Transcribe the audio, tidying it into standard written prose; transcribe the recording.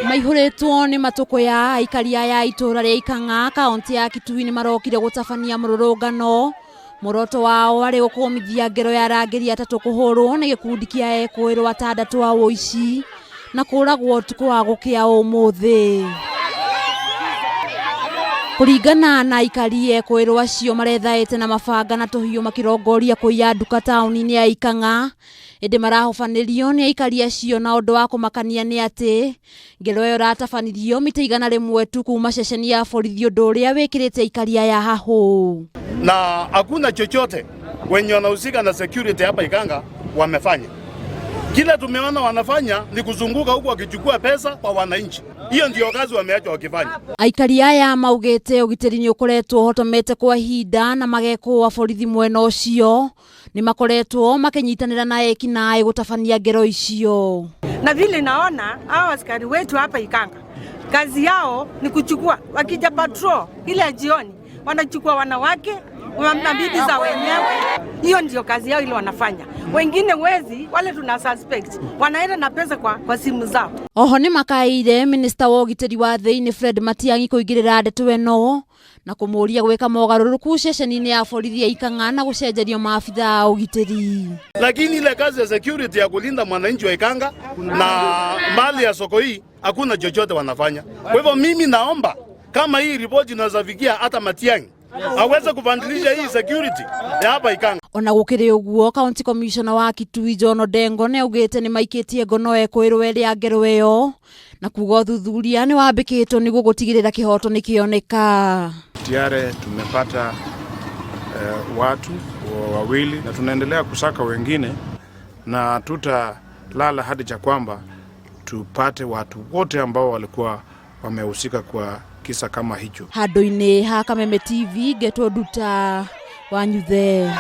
Maihũrĩtwo nĩ matũkũya, aikari aya a itũũra rĩa Ikang'a, kaũntĩ ya Kitui nĩ marokire gũtabania mũrũrũngano. Muoroto wao warĩ gũkũmithia ngero ya arangĩri atatũ kũhũrwo nĩ gĩkundi kĩa ekũĩrwo atandatũ a ũici na kũragwo ũtukũ wa gũkĩa ũmũthĩ. Kũringana na aikari, ekũĩrwo acio marethaĩte na mabanga na tũhiũ makĩrongoria kũiya nduka taũni-inĩ ya Ikang'a, ĩndĩ marahobanĩrio nĩ aikari acio na ũndũ wa kũmakania nĩ atĩ ngero ĩyo ĩratabanirio mita 100 tu kuma ceceni ya borithi, ũndũ ũrĩa wĩkĩrĩte aikari aya hahũ. Na hakuna chochote wenye wanahusika na security hapa Ikanga wamefanya. Kile tumeona wanafanya ni kuzunguka huku wakichukua pesa kwa wananchi. Hiyo ndio kazi wameacha wakifanya. Aikari aya maugĩte ũgitĩri nĩ ũkoretwo ũhotomete kwa ihinda na magekũa borithi mwena ũcio nĩ makoretwo makĩnyitanĩra na ekinaĩ gũtabania ngero icio. Na vile naona hao askari wetu hapa Ikanga kazi yao ni kuchukua, wakija patrol ile ya jioni wanachukua wanawake na bibi za wenyewe. Hiyo ndio kazi yao ile wanafanya. Wengine wezi wale tuna suspect wanaenda na pesa kwa simu zao. Oho nĩ makaĩire minista wa ũgitĩri wa thĩinĩ Fred Matiang'i kũingĩrĩra ndeto ĩno na kũmũria gwĩka mogarũrũku ceceni-inĩ ya borithi ya Ikang'a na gũcenjerio maabitha a ũgitĩri. Lakini ile kazi ya security ya kulinda mwananchi wa Ikanga na mali ya soko hii hakuna chochote wanafanya. Kwa hivyo mimi naomba kama hii ripoti inaweza fikia hata Matiang'i aweze kubadilisha hii security ya hapa Ikanga. Ona gũkĩrĩ ũguo, county commissioner wa Kitui John Odengo nĩ augĩte nĩ maikĩtie ngono ekũĩrwo ĩrĩa ngero ĩyo na kuga ũthuthuria nĩ wambĩkĩtwo nĩguo gũtigĩrĩra kĩhoto nĩ kĩoneka. Tayari tumepata watu wawili na tunaendelea kusaka wengine, na tutalala hadi cha kwamba tupate watu wote ambao walikuwa wamehusika kwa kisa kama hicho. Handũ-inĩ ha Kameme TV ngetwo Nduta wa Nyuthe.